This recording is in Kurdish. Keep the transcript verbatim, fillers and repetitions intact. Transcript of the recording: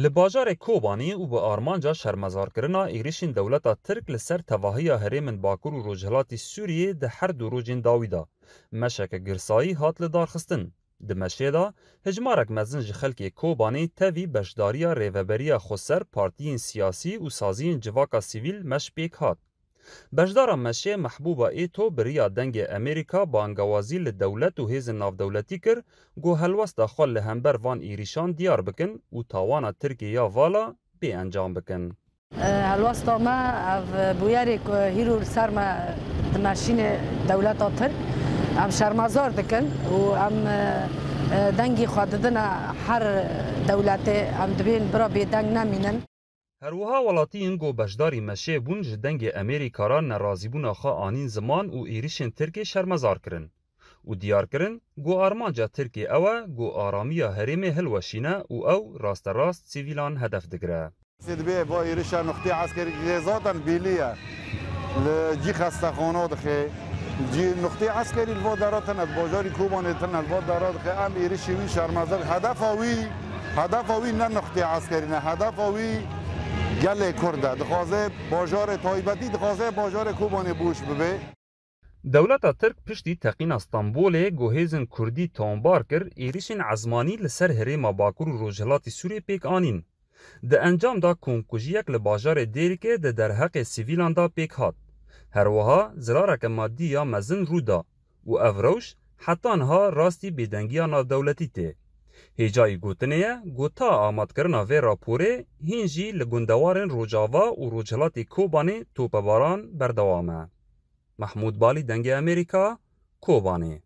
Li bajarê Kobanê û bi armanca şermezarkirina êrişên dewleta Tirk li ser tevahiya herêmên Bakur û Rojhilatî Sûriyê di her du rojên dawî de meşeke girsayî hat lidarxistin. Di meşê de hejmarek mezin ji xelkê Kobanê tevî beşdariya Rêveberiya Xweser, partiyên siyasî û saziyên civaka sivîl meş pêk hat. Beşdara meşê Mehbûba Êto bi riya Dengê Amerîka bangewazî li dewlet û hêzên navdewletî kir ku helwesta xwe li hember van êrîşan diyar bikin û tawana Tirkiyê ya vala bê encam bikin. Helwesta me ev bûyerê ku hîro li ser me dimeşîne dewleta Tirk, em şermezar dikin û em dengî xwe didine her dewletê, em dibên bira bêdeng nemînin. Her wiha welatiyên ku beşdarî meşê bûn ji Dengê Amerîka re nerazîbûna xwe anîn ziman û êrişên Tirkê şermezar kirin û diyar kirin ku armanca Tirkê ew e ku aramiya herêmê hilweşîne û ew rasterast sivîlan hedef digire. Sê dibê va êrişa nuqtê eskerî lê zaten bîlî ye. Li cî xestexana dixe. Cî nuqtê eskerî li va dera tine, di bajarî Kobanê tine, li va dera dixe. Em êrişê wî şermezar. Hedefa wî, hedefa wî ne nuqtê eskerî ne. Hedefa wî gelê Kurd e. Dixwaze bajarê taybetî, dixwaze bajarê Kobanê boş bibe. Dewleta Tirk piştî teqîna Stenbolê ku hêzên Kurdî tombar kir, êrişên ezmanî li ser herêma Bakur û Rojhilatî Sûriyê pêk anîn. Di encam de komkujiyek li bajarê Dêrikê di derheqê sivîlan de pêk hat. Her wiha zirareke madî ya mezin rû da û ev rewş heta niha rastî bêdengiya navdewletî tê. Hêjayî gotinê ye ku ta amadkirina vê raporê hîn jî li gundewarên Rojava û Rojhilatê Kobanê topebaran berdewam e. Mehmûd Balî, Dengê Amerîka, Kobanê.